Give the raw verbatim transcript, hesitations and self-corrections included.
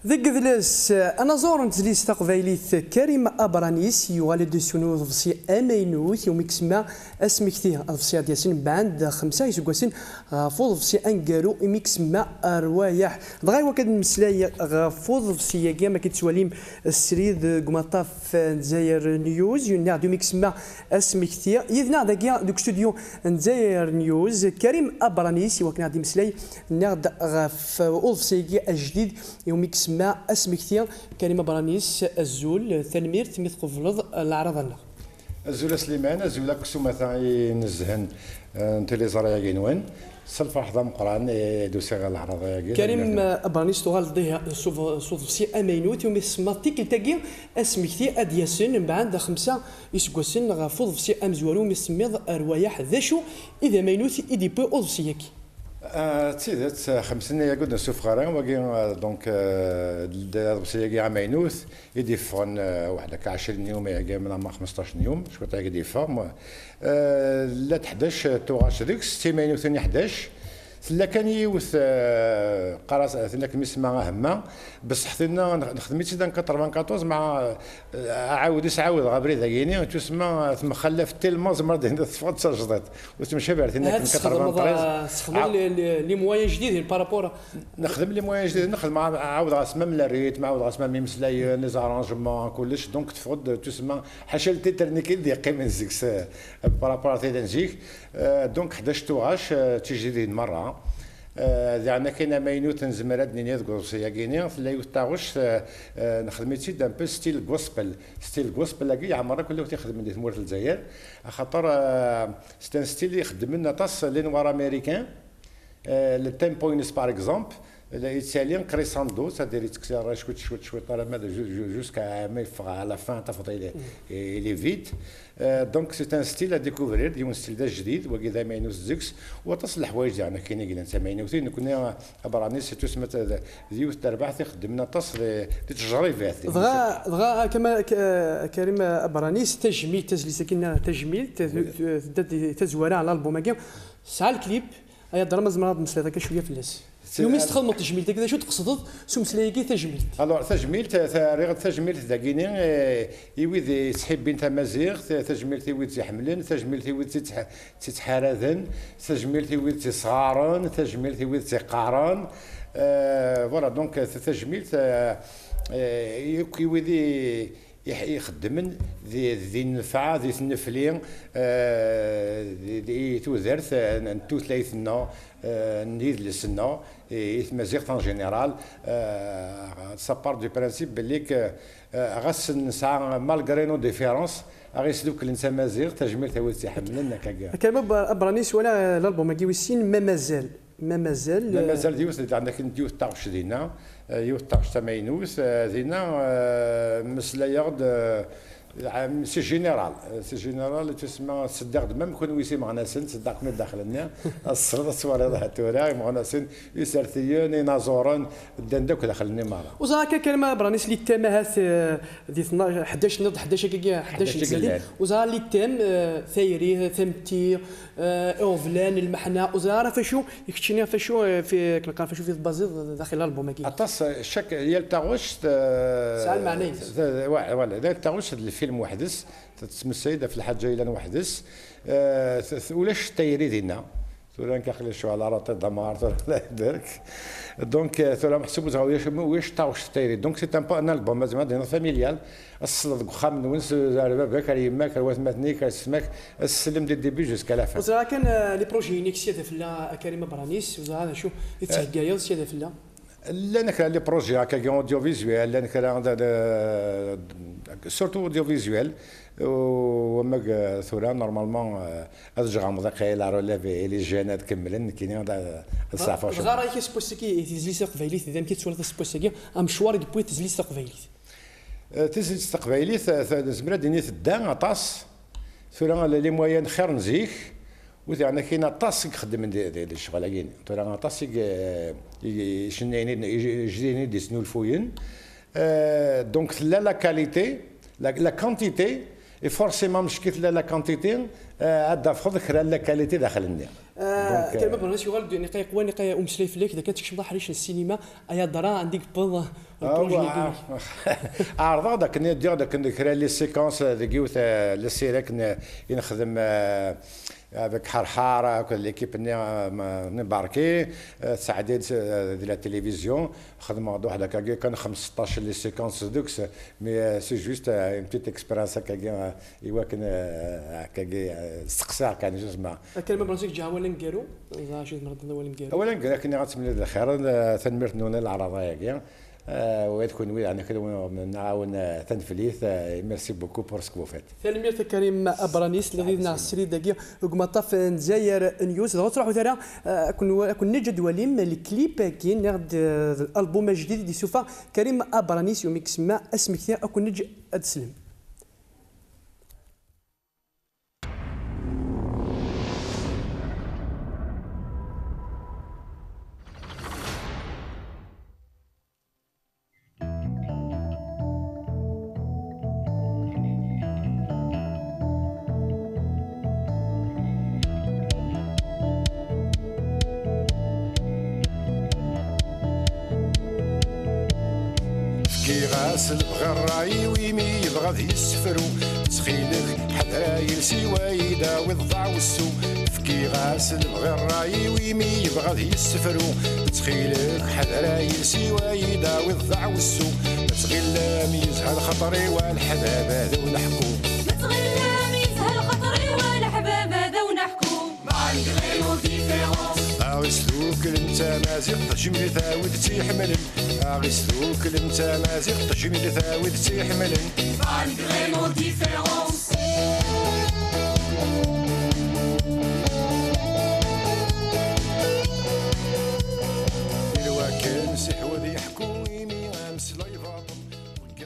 Deg yidles, anaẓur n tezlit taqbaylit Karim Abranis yuɣal-d s yiwen n uḍebsi amaynut iwumi isemma Asmekti. Aḍebsi ad d-yasen mbeɛd xemsa iseggasen ɣef uḍebsi aneggaru imi isemma Rwayeḥ. Dɣa iwakken ad nemmeslay ɣef uḍebsi-agi, am akken tettwalim srid deg umaṭṭaf n Dzayer News, yenna-ɣ-d imi isemma Asmekti. Yid-neɣ dagi deg studio n Dzayer News, Karim Abranis, iwakken ad d-imeslay, nniɣ-d, ɣef uḍebsi-agi ajdid iwumi isemma Asmekti. Karim Abranis, azul, tanemmirt mi tqebleḍ leɛraḍa-nneɣ. Azul a Sliman, azul akk s umata inezzhen, eh, n tiliẓri-agi-nwen. S lferḥ d ameqqran i d-usiɣ ɣer leɛraḍa-agi. Karim, eh, Abranis, tuɣaleḍ-d ihi s uḍ-, s uḍebsi amaynut iwumi tsemmaḍ tikkelt-agi Asmekti, ad d-yasen mbeɛd xemsa iseggasen ɣef uḍebsi amezwaru iwumi tsemmiḍ Rwayeḥ. D acu i d amaynut i d-yewwi uḍebsi-agi? Ah, d tidet, ah, xemsa-nni-agi ur d-nessufeɣ ara, wagi, ah, donc, ah, d aḍebsi-agi amaynut i d-yeffɣen, ah, waḥed akka ɛecrin yum, iɛeggamen ama xmesṭac n yum, cwiṭ agi d-yeffeɣ. Ma, ah, llant ḥdac tuɣac deg-s, d timaynutin i ḥdac. Tella kan yiwet, ah, qqar-as, tenna-k mi semma Ahemma, bessḥ tinna nex-, nexdem-itt-id en quatre-vingt-quatorze, ma, ah, aɛawed isɛawed ɣer abrid-agi-ni, tusma temxallaf tellement, zemreɣ ad d-iniɣ teffeɣ-d d tajdiṭ. Ur temcabi ar tin akken quatre-vingt-treize. Tesxedmeḍ, ah, tesxedmeḍ les, les, les moyens jdiden par rapport. Nexdem les moyens jdiden, nexdem, ɛawdeɣ-as même le rythme, ɛawdeɣ-as même imeslayen, les arrangements, kullec. Donc teffeɣ-d tusma ḥaca le titre-nni kan i d-yeqqimen seg-s, euh, par rapport ar tida n zik. Euh, donc ḥdac tuɣac, euh, d tijdidin merra. Euh, daɣen akken amaynut nezmer ad d-nini deg uḍebsi-agi-ni, tella yiwet taɣect, euh, euh, nexdem-itt-id un peu style gospel. Style gospel-agi yeɛmer akk wid ixeddmen di tmurt n Lezzayer, axaṭer, euh, c'est un style ixeddmen aṭas les Noirs américains. Euh, le tempo-ines, par exemple, la, yettali crescendo, c'est-à-dire yettekkes yerra cwiṭ, cwiṭ, cwiṭ, alamma d ju-, ju-, jusqu'à ma yeffeɣ à la fin, tafeḍ il est, il est vide. Euh, donc c'est un style à découvrir, d yiwen style d ajdid, wagi d amaynut deg-s, u aṭas n leḥwayeǧ daɣen akken i yellan d timaynutin. Nekkni, euh, Abranis, c'est tout, d, d yiwet terbaɛt i xeddmen aṭas di, di tejribat. Dɣa, dɣa, a Kama-, K-, Karim Abranis, tajmilt, tazlit-agi-nni tajmilt, t-, t-, tedda di tazwara n l'album-agi, tesɛa lklip, ay adra ma tzemreḍ ad d-tmeslayeḍ akka cwiya fell-as. Yumi s-txedmeḍ tejmilt-agi, d acu d-tqesdeḍ s umeslay-agi tajmilt? Alors, tajmilt, ta-, rriɣ-d tajmilt dagini, eh, i wid yettḥibbin tamaziɣt, tajmilt i wid tt-iḥemmlen, tajmilt i wid tt-ittḥ-, tt-ittḥaraden, tajmilt i wid tt-isɣaren, tajmilt i wid tt-iqqaren. Euh, voilà, donc, ta-, tajmilt, euh, euh, i, i wid i, i, ixeddmen di, di nnfeɛ, di tnefli, euh, di, di, i tudert, euh, n, n tutlayt-nneɣ, euh, n yidles-nneɣ, i, i tmaziɣt en général, euh, ça part du principe belli que, euh, ɣas nesɛa, malgré nos différences, aɣ-isduklen tamaziɣt, tajmilt a wid tt-iḥemmlen, akkagi. Karim Ab-, Abranis, wala, euh, l'album-agi wis sin, Ma mazal. Ma mazal, ma, euh, mazal d yiwet, d, d yiwet taɣect dinna, euh, yiwet taɣect tamaynut, euh, dinna, euh, mmeslayeɣ-d, euh, am, c'est général, euh, c'est général, tusma seddaɣ-d même kunwi s imeɣnasen, seddaɣ-ken-id daxel-nni, ad tesleḍ, ad twaliḍ ahat tura, imeɣnasen, isertiyen, inaẓuren, ddan-d akk daxel-nni merra. Uẓar akka Karim Abranis, les thèmes ahat, euh, di tna-, ḥdac niḍ, ḥdac akka, ḥdac ḥdac i yellan. Uẓar les thèmes, euh, tayri, tametti, euh, iɣeblan, lmeḥna, ur ẓriɣ ara f acu i keččini, f acu, euh, fi, akken qqaren, f acu fi tbaziḍ daxel l'album-agi. Aṭas, euh, chaque, yal taɣect, euh, tesɛa lmeɛna-ines. T-, wa-, wala, yal taɣect d lfilm weḥd-s, tettmeslay-d ɣef lḥaǧa yellan weḥd-s, euh, t-, t-, ulac tayri dinna. Tura nekk aql-i ccɣel ara ṭiḍ amɣar tura la derk. Donc, euh, tura meḥsub ur ulac, ulac taɣect tayri. Donc, c'est un peu un album, mazal ad iniɣ familial. Ad tesleḍ deg uxxam-nwen, s-, ar baba-k, ar yemma-k, ar watmaten-ik, ar yessetma-k, ad tessellem di début jusqu'à la fin. Ur ẓriɣ kan, euh, les projets-inek sya d afella, a Karim Abranis, ur ẓriɣ d acu i tettheggayeḍ sya d afella. Llan kra les projets, akkagi, audiovisuel, llan kra d, d, surtout audiovisuel, u wamag, euh, tura, normalement, euh, ad ǧǧeɣ amḍiq i la relève et les jeunes ad kemmlen, nekkini ad, ad seɛfuɣ cwiṭ. Dɣa rray-ik aseggas-agi i tezlit taqbaylit, d amek i tettwaliḍ aseggas-agi, amecwar i d-tewwi tezlit taqbaylit? Eh, tizlit taqbaylit, eh, ta-, nezmer ad d-nini tedda aṭas. Tura, les moyens xir n zik, u diɣen akin aṭas i ixeddmen di, di, di ccɣel-agi. Tura aṭas i, i, icennayen i, i, ijdiden i d-isnulfuyen. Eh, donc, tella la qualité, la, la quantité, et forcément, mecki tella la quantité, eh, ad d-tafeḍ kra n la qualité daxel-nni. Ah, donc, Karim Abranis yuɣal-d niqa yeqwa, niqa umeslay fell-ak, d akken ad tkecmeḍ aḥric n ssinima, ay adra anda i yewweḍ. Ah, wa- Ɛerḍeɣ-d akken ad ddiɣ d akken kra les séquences deg yiwet, euh, le série akken i nexdem, euh, avec Ḥarḥar akked l'équipe-nni, euh, ma- n Barki, euh, Saɛdi, euh, de la télévision. Xedmeɣ-d waḥed akkagi kan xmesṭac les séquences deg-s, mais, euh, c'est juste, euh, une petite expérience akkagi, euh, i wakken, euh, akkagi, euh, steqsaɣ kan, justement. Akken ma bɣiɣ ǧeɣ awal aneggaru, ẓer acu tmeɣd awal aneggaru. Awal aneggaru akken ad temlil lxir, euh, tanemmirt-nwen i leɛraḍa-agi. Euh, wa d kunwi, yeɛni, kra nɛawen, euh, taneflit, euh, merci beaucoup pour ce que vous faites. Tanemmirt a Karim Abranis, telliḍ yid-neɣ srid-agi deg umaṭṭaf n Dzayer News. Dɣa ur ttruḥut ara, eh, ad ken-, ad ken-neǧǧ ad twalim lklip-agi, neɣ d, eh, d album ajdid i d-yessufeɣ Karim Abranis, umi isemma Asmekti, ad ken-neǧǧ ad teslem. Fkiɣ-as lebɣi ṛṛay-iw imi yebɣa ad yessefru. Ttxil-k, ḥader ay lsiwa i d-awiḍ d aɛwessu. Fkiɣ-as lebɣi ṛṛay-iw imi yebɣa ad yessefru. Ttxil-k, ḥader ay lsiwa i d-awiḍ d aɛwessu. Ma tɣillam yezha lxaṭer-iw a leḥbab ad wen-ḥku. Ma tɣillam yezha lxaṭer-iw a leḥbab ad wen-ḥku. Malgré nos différences. Aɣ isduklen d tamaziɣt, jemlet a wid tt-iḥemmlen. Aɣ isduklen d tamaziɣt, jemlet a wid tt-iḥemmlen. Malgré nos différences.